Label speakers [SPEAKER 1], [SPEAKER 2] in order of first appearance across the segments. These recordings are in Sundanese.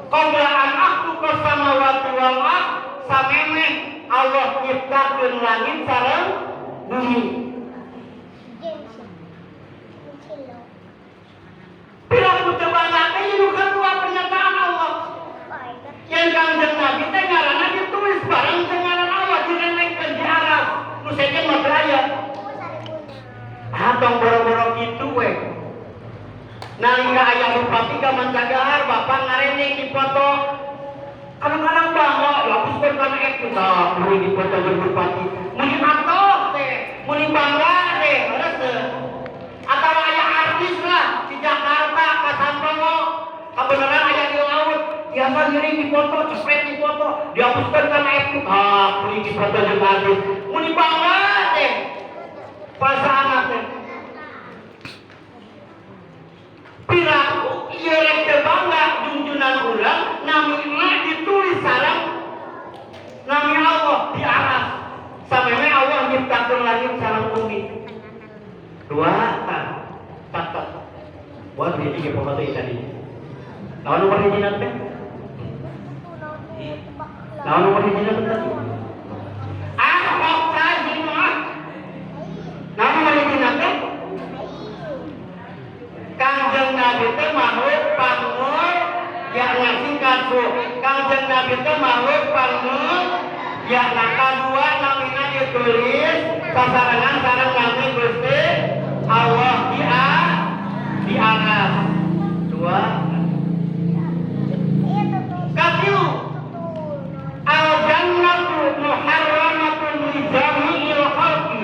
[SPEAKER 1] Qabla an akhluqa samawati wal ard, samemeh Allah nyiptakeun langit sareng bumi. Piraku teu bangga teh nu kedua pernyataan Allah. Yang Kangjeng Nabi teh ngaranna ditulis bareng jeung ngaran Allah direlengkeun di Arab. Nu sejen mah teu aya. Ah, tong boro-boro kitu we. Nalika aya bupati ka Mancagahar, bapak ngarening dipoto. Kadang-kadang bangga, dihapuskeun kana itu tah, kuring dipoto jeung bupati. Muni atoh teh, muni bangga teh, leres teu? Atau aya artis lah di Jakarta ka Santono, kabeneran aya di laut, biasa ngiring dipoto, cepret dipoto, dihapuskeun kana itu. Ah, kuring dipoto jeung artis. Muni bangga teh. Perasaan teh. Piraku ieu rek teu bangga junjunan urang namina ditulis sareng nami Allah di aras. Sameme Allah nyiptakeun langit sareng bumi. Dua tah catat. Buat hiji ge poho teh tadi. Naon nomor hiji teh? Naon nomor hiji teh tadi? Ah, kok tadi mah. Naon nomor hiji teh? Kangjeng Nabi teh makhluk pangmul ya singkat bu. Kangjeng Nabi teh makhluk pangmul ya kadua namina ditulis sasarengan sareng nami Gusti Allah di a di aras. Dua. Katilu al jannatu muharramatun li jami'il khalqi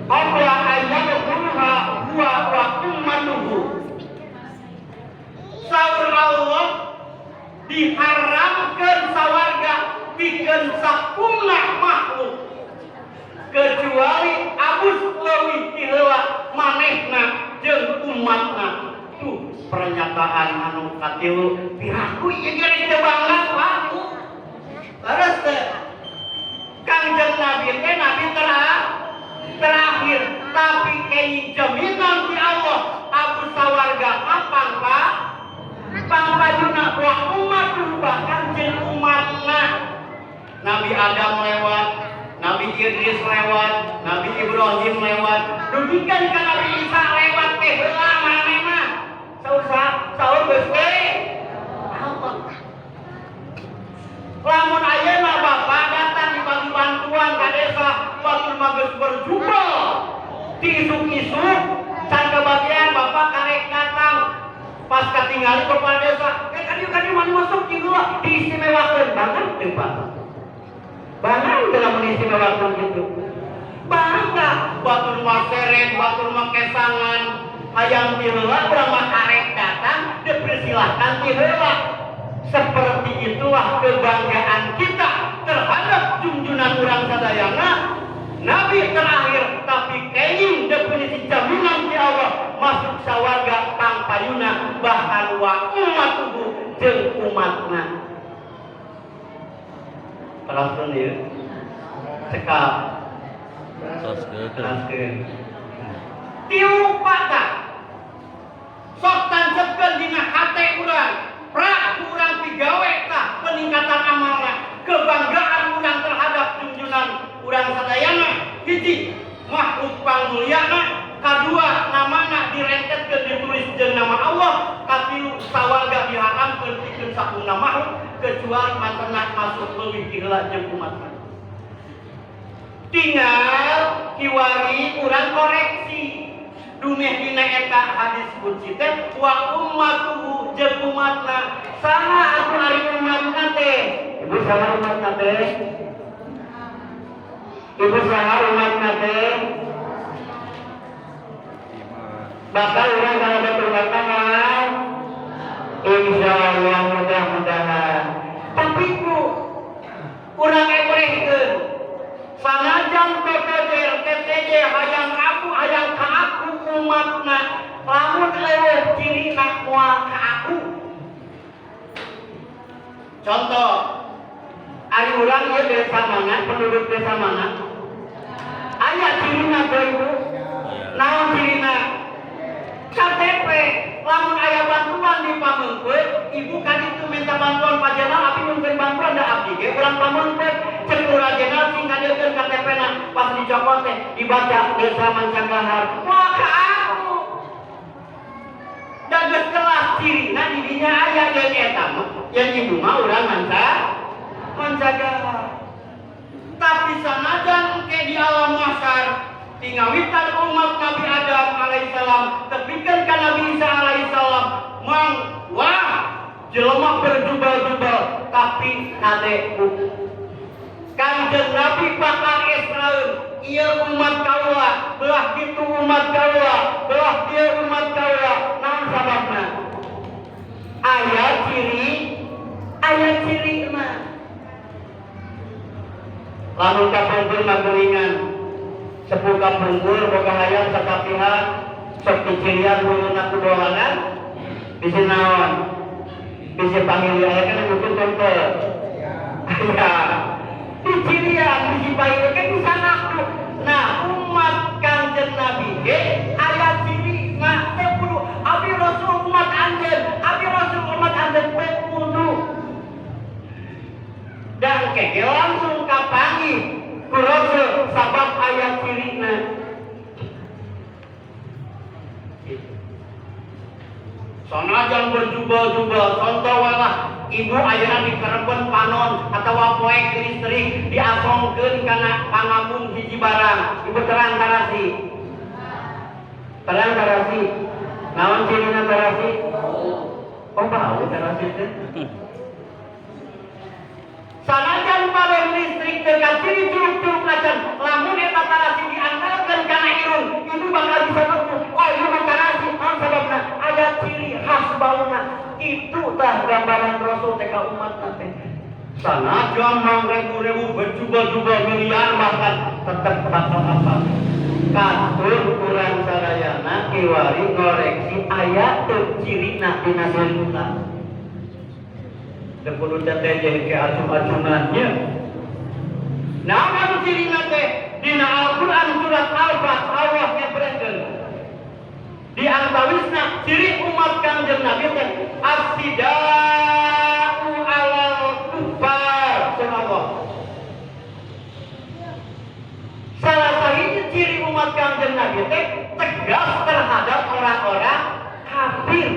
[SPEAKER 1] qabla an yadkhuluha huwa wa ummatuhu. Saur Allah diharamkeun sawarga pikeun sakumna makhluk kecuali abus leuwih ti heula manehna jeung umatna. Tuh pernyataan anu katilu piraku ieu ge rek teu bangga ku. Leres teu? Kangjeng Nabi teh nabi terakhir, tapi kenging jaminan ti Allah abus sawarga mah pangpajuna wa ummatuhu bahkan jeung umatna. Nabi Adam lewat, Nabi Idris lewat, Nabi Ibrahim lewat, dugikeun ka Nabi Isa lewat teh heula manehna. Saur saur Gusti Allah. Lamun ayeuna bapak datang dibagi bantuan ka desa, batur mah geus berjubel. Ti isuk-isuk can kebagian bapak karek datang pas katingali kepala desa, eh kadieu kadieu mana masuk kieu heula diistimewakeun banget teu Pak. Bangga teu lamun diistimewakeun kitu. Bangga batur mah seren, batur mah kesangan, hayang ti heula urang mah karek datang dipersilahkan ti heula. Seperti itulah kebanggaan kita terhadap junjunan urang sadayana Nabi terakhir, tapi kenging definisi jaminan ti Allah masuk sawarga pangpayuna bahkan wa ummatuhu jeung umatna. Teraskeun ieu. Cekap.
[SPEAKER 2] Teraskeun.
[SPEAKER 1] Teraskeun. Tilu tah. Sok tancepkeun dina hate urang. Pra ku urang pigawe tah peningkatan amalna, kebanggaan urang terhadap junjunan urang sadayana. Hiji, makhluk pangmulyana, kadua namana direntetkeun ditulis jeung nama Allah, katilu sawarga diharamkeun pikeun sakumna makhluk kecuali mantenna masuk leuwih ti heula jeung umatna. Tinggal kiwari urang koreksi. Dumeh dina eta hadis kunci teh wa ummatuhu jeung umatna. Saha atuh ari umatna teh? Ibu saha umatna teh? Ibu saha umatna teh? Bakal urang kalau betul mah insya Allah mudah-mudahan. Tapi ku urang emrehkeun sanajan PPD TTJ hayang aku hayang ka aku umatna lamun leuweuh cirina moal ka aku. Contoh, ari urang ieu desa mana, penduduk desa mana? Aya cirina teh ibu. Naon cirina? KTP. Lamun aya bantuan di Pameungpeuk, ibu kan itu minta bantuan Pak urang Pameungpeuk. Cek Lurah Jenderal cing kadiekeun KTP-na, pas dicokot teh dibaca Desa Mancagahar. Wah, ka aku. Da geus kelas cirina di dinya aya jeung eta mah. Yang ibu mah urang Mancagahar. Tapi sanajan ke di alam mahsyar tingawitan umat Nabi Adam alaihissalam tepikeun ka Nabi Isa alaihissalam, mang wah jelema berjubel-jubel, tapi kade ku Kanjeng Nabi bakal esraeun, ieu umat kaula, belah kitu umat kaula, belah dieu umat kaula. Naon sababna? Aya ciri, aya ciri mah. Lamun kapungkur mah geuningan sepuh kapungkur boga hayam sakapihan, sok dicirian huluna ku dolangan, bisi naon, bisi pangili. Aya kan mungkin teu aya dicirian bisi pangili kan bisa ngaku. Nah, umat Kanjeng Nabi ge aya ciri mah. Teu kudu abi Rasul umat anjeun, abi Rasul umat anjeun, teu kudu. Dan keke langsung kapanggih ku Rasul sabab aya cirina. Gitu. Sanajan berjubel-jubel, contoh lah ibu ayeuna dikereben panon atau poek listrik diasongkeun kana pangambung hiji barang, ibu terang tarasi? Terang tarasi? Naon cirina tarasi? Oh, bau tarasi teh. Sanajan paling listrik teu kaciri curug-curug acan, lamun eta tarasi diandalkeun kana irung, ibu bakal bisa nemu, oh, ieu mah tarasi. Naon sababna? Aya ciri khas bauna. Itu tah gambaran Rasul teh ka umat teh. Sanajan mang ribu-ribu berjubel-jubel, miliar bahkan, tetep bakal apa? Katur kurang sadayana kiwari ngoreksi aya teu cirina dina diri urang. Teu kudu teh jeung ke acung-acungannya. Nah, anu cirina teh dina Al-Qur'an surat Al-Fat Allah nyebrengkeun. Di antawisna ciri umat Kangjeng Nabi teh asyiddaa'u 'alal kuffar, cenah Allah. Salah satu ciri umat Kangjeng Nabi teh tegas terhadap orang-orang kafir.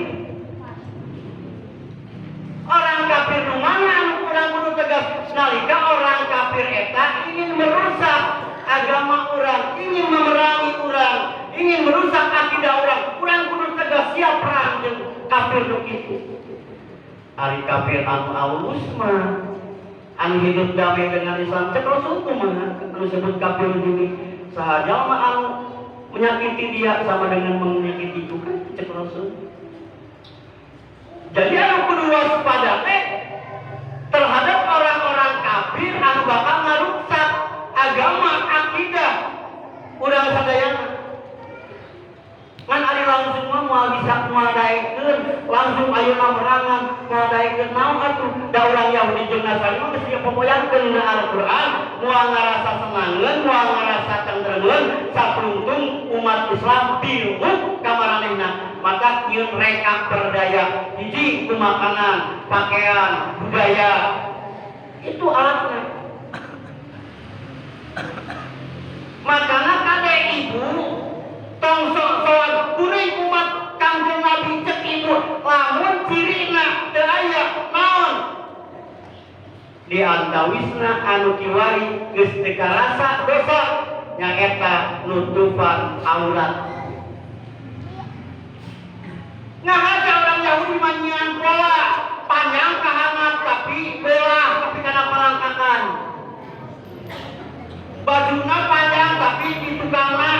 [SPEAKER 1] Orang kafir nu mana anu kurang kudu tegas? Nalika orang kafir eta ingin merusak agama orang, ingin memerangi orang, ingin merusak akidah orang, urang kudu tegas, siap perang jeung kafir nu kitu. Ari kafir anu alus mah, anu hidup damai dengan Islam, cek Rasul kumaha anu sebut kafir gini? Saha jalma anu menyakiti dia sama dengan menyakiti juga, cek Rasul. Jadi anu kudu waspada teh terhadap orang-orang kafir anu bakal ngarusak agama, akidah urang sadayana. Ngan ari langsung mah moal bisa, moal daekeun langsung ayeuna merangan, moal daekeun. Naon atuh, da urang Yahudi jeung Nasrani mah geus dipopoyangkeun dina Al-Qur'an, moal ngarasa senangeun, moal ngarasa tentremeun saprungtung umat Islam biluk ka maranehna. Maka ieu reka berdaya hiji ku makanan, pakaian, budaya, itu alatnya. Makana kade ibu tong sok-sokan kuring umat Kangjeng Nabi. Cek ibu lamun cirina teu aya naon di antawisna anu kiwari geus teu karasa dosa, nyaeta nutupan aurat. Ngahaja orang Yahudi mah nyian pola panjang ka handap tapi belah, tapi kana palangkakan. Bajuna panjang tapi di tukangna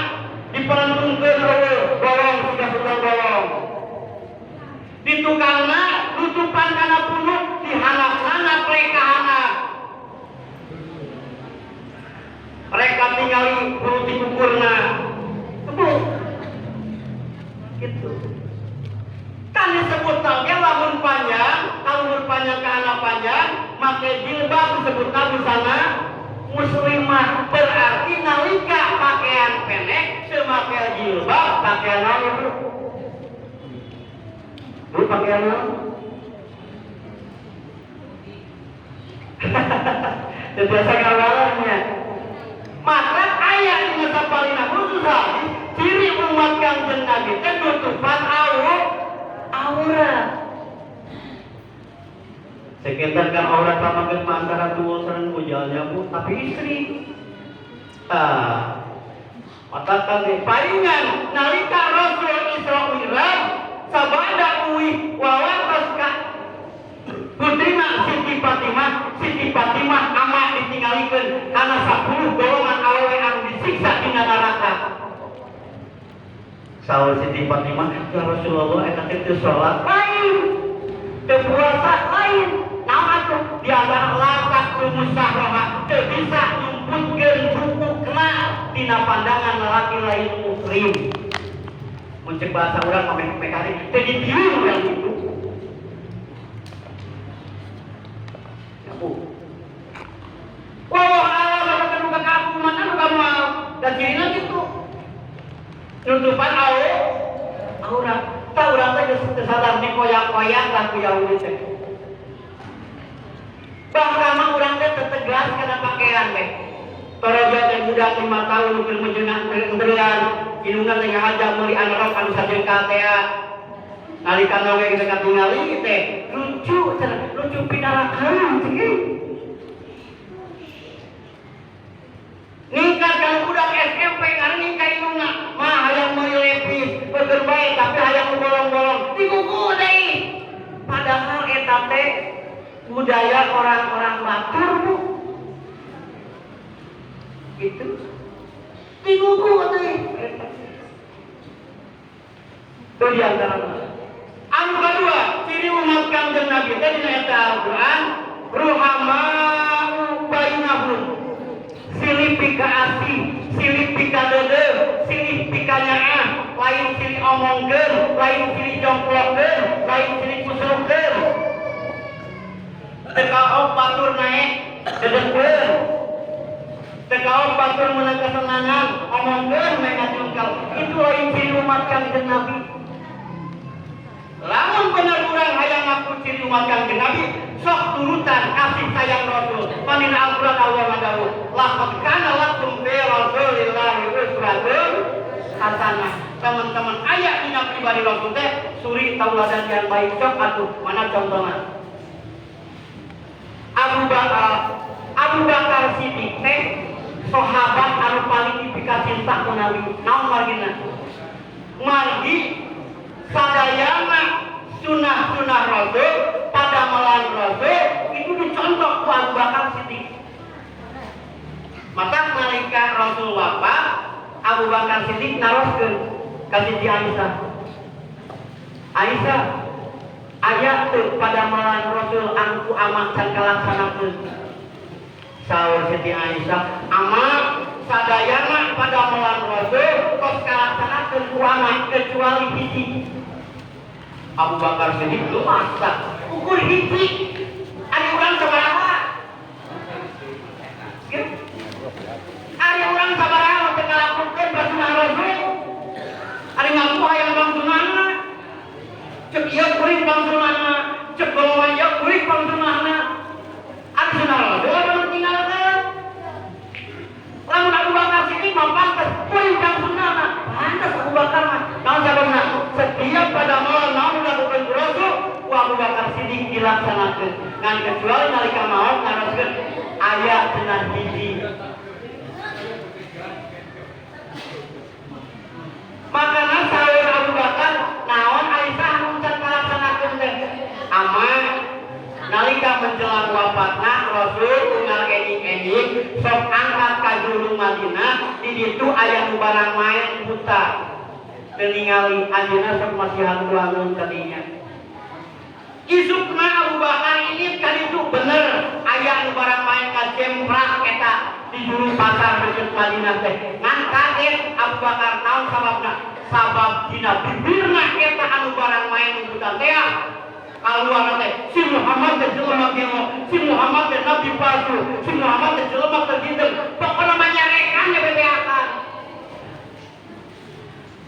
[SPEAKER 1] diperentungkeun, eueuh bolong, sudah sudah bolong di tukangna. Nutupan kana punuk, di handap-handap rek ka handap, mereka tinggali bulu ti kukurna. Bu, gitu kan disebut oge lamun panjang, kalau panjang ke anak panjang make jilbab disebut busana muslimah. Berarti nalika pakaian pendek teu make jilbab, pakaian naon, Bu? Bu, pakaian naon? Teu biasa ngawalernya. Maka aya dina sapalihna khusus hadis ciri umat Kangjeng Nabi teh nutupan aurat. Sekitar kan aurat pamanggih mah antara tuul sareng ujalnya Bu, tapi istri. Ah, maka kami palingan nalika Rasul Isra Mi'raj sabada uih wawatos ka putrina Siti Fatimah, Siti Fatimah ama ditinggalikeun kana 10 golongan awewe anu disiksa dina neraka. Saur Siti Fatimah, ya Rasulullah eta teh teu salat lain, teu puasa lain. Naon atuh di antara latak tumusahroha teu bisa nyumputkeun bukukna tina pandangan lalaki lain muhrim. Mun cek bahasa urang mah mekari teu ditiung yang itu. Ya Bu. Wah, alam anu ka kaku mana nu kamu dan cirina gitu. Nutupan aurat. Tah urang teh geus teu sadar dikoyak-koyak lah ku Yahudi teh. Bahkan mah urang teh teu tegas kana pakaian teh. Toroja teh budak 5 tahun nu keur mejeuna endrean, indungna teh ngahaja meuli anorok anu sajengkal teh. Nalika nonge kita katingali teh lucu cenah, lucu pidarakan cek. Ningkat kalau budak SMP ngarenging ka indungna, mah hayang meuli lepis, beukeun bae tapi hayang nu bolong-bolong, digugu deui. Padahal eta teh budaya orang-orang batur, Bu. Gitu. Digugu deui. Itu di antara. Anu kedua, ciri umat Kangjeng Nabi teh dina eta Al-Qur'an, ruhamau bainahum. Silih pika asih, silih pika deudeuh, silih pika nyaah, lain silih omongkeun, lain silih jongklokkeun, lain silih kusrukeun. Teu kaok batur naek dedegkeun. Teu kaok batur meunang kesenangan, omongkeun meh ngajungkel. Itu lain ciri umat Kangjeng Nabi. Lamun bener urang hayang ngaku ciri umat Kangjeng Nabi, sok turutan kasih sayang Rasul. Panina Al-Qur'an Allah ngadawuh, laqad kana lakum fi Rasulillahi uswatun hasanah. Teman-teman aya dina pribadi Rasul teh suri tauladan yang baik sok atuh mana contohna? Abu Bakar Siddiq teh sahabat anu paling dipikacinta ku Nabi. Naon margina? Margi sadayana sunah-sunah Rasul pada melan Rasul itu dicontoh ku Abu Bakar Siddiq. Maka nalika Rasul wafat, Abu Bakar Siddiq naroskeun ka Siti Aisyah. Aisyah, aya teu pada melan Rasul anu ku amak can kalaksanakeun? Saur Siti Aisyah, amak sadayana pada melan Rasul tos kalaksanakeun ku amak kecuali hiji. Abu Bakar Siddiq lu masa ukur hiji ari urang sabaraha? Ari urang sabaraha teu ngalakukeun sunah Rasul? Ari ngaku hayang pangsunahna, cek ieu kuring pangsunahna, cek golongan ieu kuring pangsunahna. Ari sunah Rasul anu tinggalkeun. Lamun Abu Bakar Siddiq mah pantes kuring pangsunahna, pantes Abu Bakar mah. Naon sababna? Setiap pada malam naon dilakukan ku Rasul, ku Abu Bakar Siddiq dilaksanakeun. Ngan kecuali nalika maot naroskeun aya cenah hiji. Makana saur Abu Bakar naon Aisyah anu can kalaksanakeun teh? Ama nalika menjelang wafatna Rasul unggal enjing-enjing sok angkat ka juru Madinah, di ditu aya nu barang maen buta. Teu ningali anjeunna sok masihan ulangeun ka dinya. Isukna Abu Bakar ini ka ditu bener aya nu barang maen ngajemprak eta di juru pasar deukeut Madinah teh. Ngan kaget Abu Bakar naon sababna? Sabab dina bibirna eta anu barang maen nu buta teh kaluarna teh si Muhammad teh jelema gelo, si Muhammad teh nabi palsu, si Muhammad teh jelema teu ginten. Pokona mah nyarekan nya bebeakan.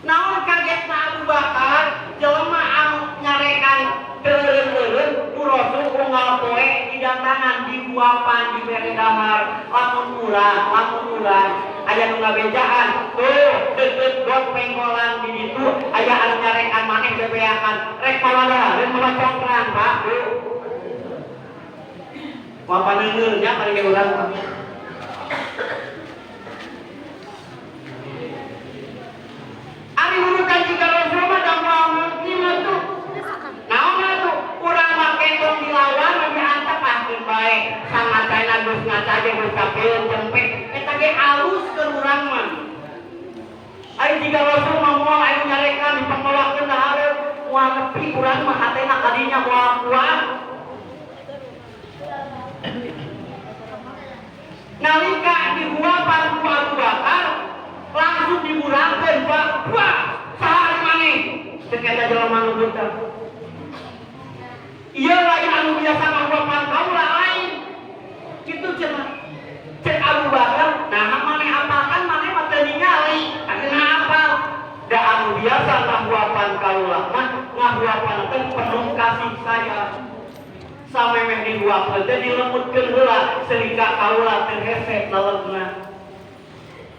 [SPEAKER 1] Naon kagetna Abu Bakar jelema anu nyarekan teu eureun-eureun ku Rasul unggal poe didatangan. makanan dihuapan dibere dahar. Lamun urang aya nu ngabejaan tuh deket got pengkolan di ditu aya anu nyarekan maneh bebeakan rek mawa dahareun mawa congkrang, Pak, Bu. Moal paneungeul nya paling ge urang mah. Ari urutan jiga Rasul mah da moal mungkin atuh. Naon atuh urang mah ketong dilawan lebih antep ahkeun bae. Sangacana geus ngaca ge geus kapeun jempe eta ge alus keur urang mah. Ari jiga Rasul mah moal anu nyarekan dipengolahkeun dahareun moal nepi urang mah hatena kadinya moal kuat. Nalika dihuapan ku Abu Bakar langsung diburangkeun, Pak. Wah, saha maneh? Cek eta jelema nu buta. Ieu lain anu biasa ngahuapan kaula lain. Kitu cenah. Cek Abu Bakar, nah maneh apalkan maneh mah teu ningali, akhirna apal. Da anu biasa ngahuapan kaula mah ngahuapan teh penuh kasih sayang. Samemeh dihuapkeun teh dilembutkeun heula sehingga kaula teu hese laleuna.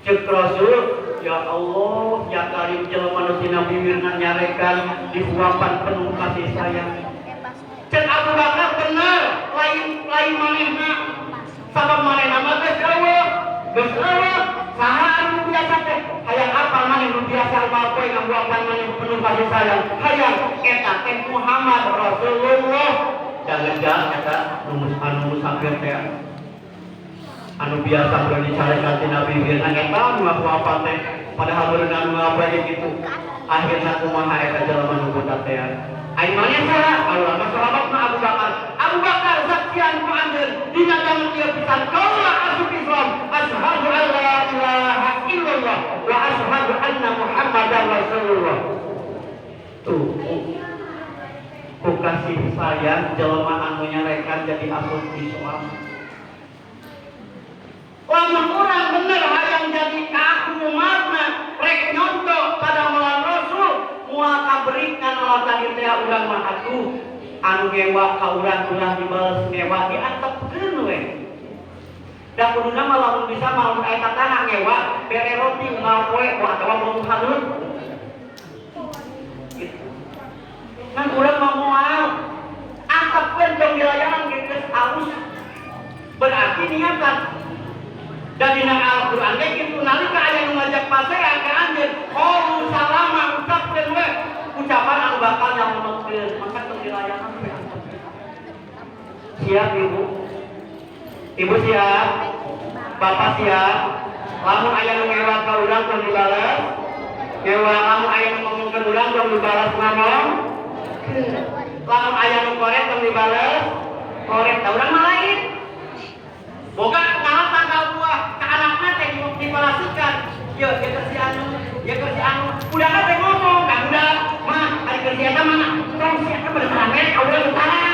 [SPEAKER 1] Cek Rasul, ya Allah, ya Karim jelema nu tina bibirna nyarekan dihuapan penuh kasih sayang. Cek Abu Bakar bener, lain lain manehna. Sabab manehna mah geus eueuh, geus eueuh. Saha anu biasa teh? Hayang apal maneh nu biasa poe ngahuapan maneh penuh kasih sayang. Hayang eta teh Muhammad Rasulullah. Jangan-jangan eta anu musafir teh anu biasa beureun dicarekan tina bibirna eta anu ngahuapan teh padahal beureun anu ngapa ge kitu. Akhirna kumaha eta jelema nu buta teh? Ai maneh saha? Kaula mah sahabat mah Abu Bakar. Abu Bakar saksian ku anjeun dina danget ieu pisan kaula asup Islam. Asyhadu an la ilaha illallah wa asyhadu anna Muhammadar Rasulullah. Tuh ku kasih sayang jelema anu nyarekan jadi asup Islam. Lamun urang bener hayang jadi ka umatna rek nyontoh pada melan Rasul moal kaberikan Allah tadi teh urang mah atuh anu ngewa ka urang ulah dibales ngewa diantepkeun we. Da kuduna mah lamun bisa mah lamun aya tatangga ngewa bere roti unggal poe atawa bau haneut. Gitu. Ngan urang mah moal antepkeun tong dilayanan geus alus. Berarti niatan. Dan dina Al-Qur'an ge kitu nalika aya nu ngajak pasea ka anjeun qaulu salama ucapkeun we ucapan anu bakal nyalametkeun maka tong dilayanan we antepkeun. Siap Ibu? Ibu siap? Bapak siap? Lamun aya nu ngewa ka urang tong dibales. Ngewa lamun aya nu ngomongkeun urang tong dibales ngomong. Lamun aya nu korek tong dibales. Korek da urang mah lain. Boga ngalah tanggal buah ka anakna teh dipalasikan. Ieu ieu keur si anu, ieu keur si anu. Budakna teh ngomong ka budak, "Mah, ari keur si eta mana?" Tong si eta bener rame ka urang utara.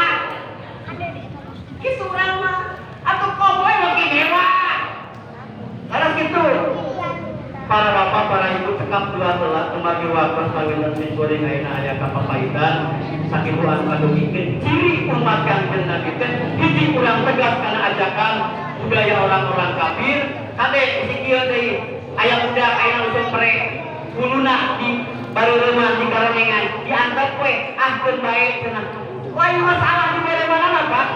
[SPEAKER 1] Kitu urang mah. Atuh koboy mah ngewa. Laras kitu. Para bapak, para ibu cekap dua telat kembali waktu panginten simkuring ayeuna aya kapapaitan sakitu anu kadugikeun ciri umat Kangjeng Nabi teh hiji urang tegas kana ajakan budaya orang-orang kafir kade si kieu deui aya budak aya usum pre huluna di bareureman di karenengan diantep we ahkeun bae cenah lain masalah di bere-mana Pak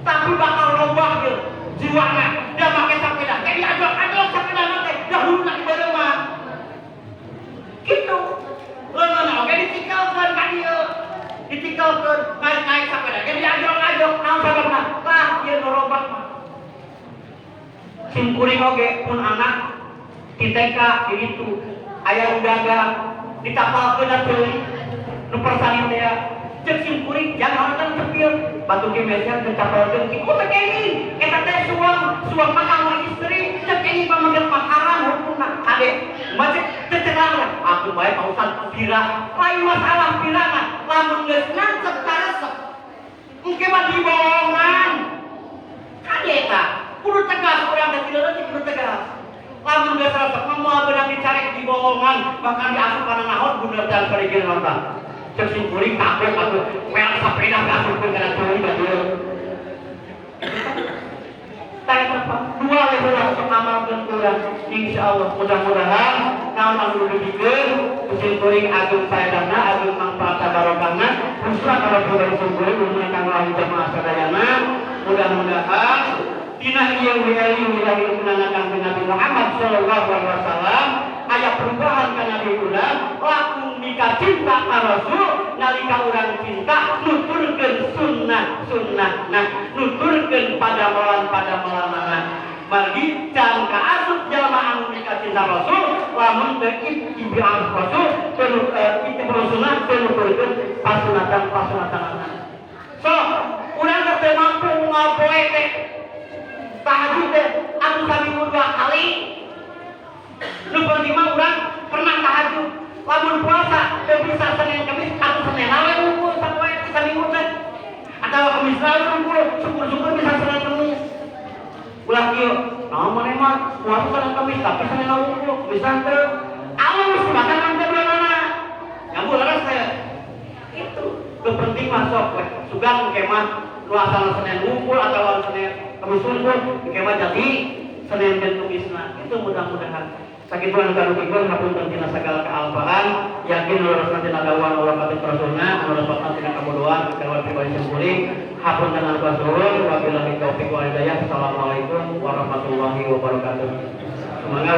[SPEAKER 1] tapi bakal robah ieu jiwana dia make sapeda teh diajok-ajok sapedana teh da huluna di bareuman kitu leungeunna oge ditikelkeun ka dieu ditikelkeun naik-naik sapeda ge diajok-ajok naon sababna tah ieu nu robah mah simkuring oge pun anak di TK di ditu aya nu dagang ditapalkeun ceuli nu persani teh cek simkuring jangan kan cepil batu ge meser teu capalkeun kitu teh kenging eta teh suang suang mah kanggo istri cek kenging pamaget mah haram hukumna kade mah cek teu terang aku bae Pak Ustad pira lain masalah pirana lamun geus nancep karesep engke mah dibohongan kade eta kudu tegas urang teh tidak leutik kudu tegas lamun geus resep mah moal beunang dicarek dibohongan bahkan diasup kana naon bunder dan parigin nonton cek simkuring kabeh atuh merek sapeda diasupkeun kana ceuli batur. Mudah-mudahan naon anu dibikeun ku simkuring ageng faedahna, ageng mangfaatna, barokahna, khususna kalau pribadi simkuring, umumna kanggo ahli jamaah sadayana. Mudah-mudahan tina ieu wilayah wilayah Kanjeng Nabi Muhammad sallallahu alaihi wasallam aya perubahan kana diri urang, langkung mika cinta ka Rasul. Nalika urang cinta, nuturkeun sunnah sunnah, nah, nuturkeun padamelan padamelanana. Margi can kaasup jalma anu mika cinta Rasul lamun teu ittiba Rasul, teu ittiba sunnah, teu nuturkeun pasunatan pasunatanana. So urang teh mampu unggal poe teh tahajud teh anu saminggu dua kali, nu penting mah urang pernah tahajud. Lamun puasa teu bisa Senin Kemis, atuh Senin we wungkul sapoe saminggu teh, atau Kemis we wungkul, syukur-syukur bisa Senin Kemis. Ulah kieu, naon maneh mah puasa Senin Kemis tapi Senin wungkul, bisa teu alus makan nanti mana nyambung leres teh. Itu nu penting mah sok we sugan engke mah nu asalna Senin wungkul atau Senin Kemis wungkul, engke mah jadi Senin dan Kemisna. Itu mudah-mudahan sakitu anu kadugikeun. Hapunten tina sagala kaalpaan, yakin leresna tina dawuhan Allah katut Rasulna, anu lepatna tina kabodohan keluar pribadi simkuring. Hapunten anu kasuhun. Wabillahi taufik wal hidayah. Assalamualaikum warahmatullahi wabarakatuh. Semoga